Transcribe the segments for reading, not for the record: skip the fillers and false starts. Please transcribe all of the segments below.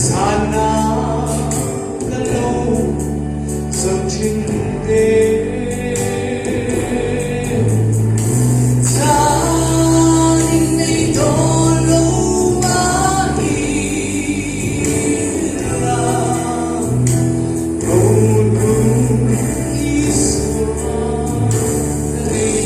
Sana ka lo zawn thin te. Chan in nei dawn lo mah ila, Rohlung Isua ka nei.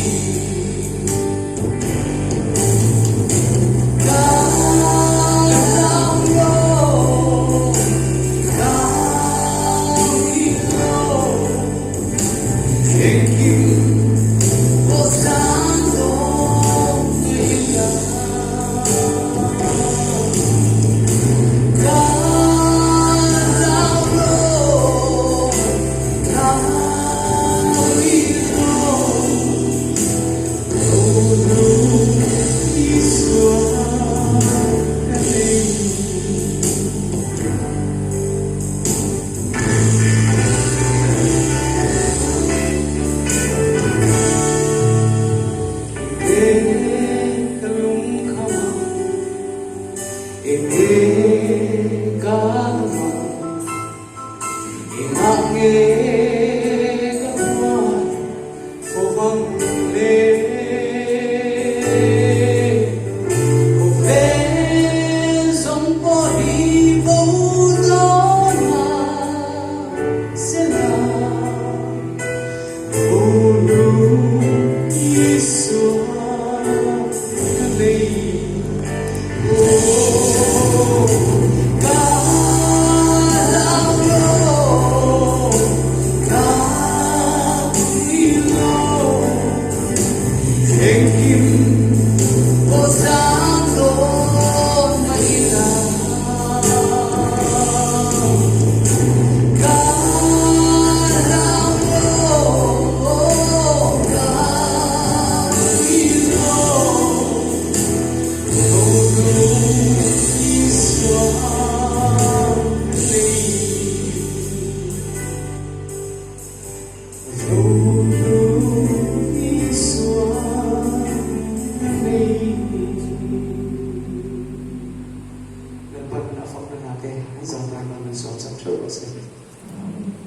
Engah nge ka hmuat fo vang le? Khawvel zawng pawh hi bo dawn a sela, Rohlung Isua ka nei. Lalpan a fakna hna te an zau nan min sawm chak theuh rawh se.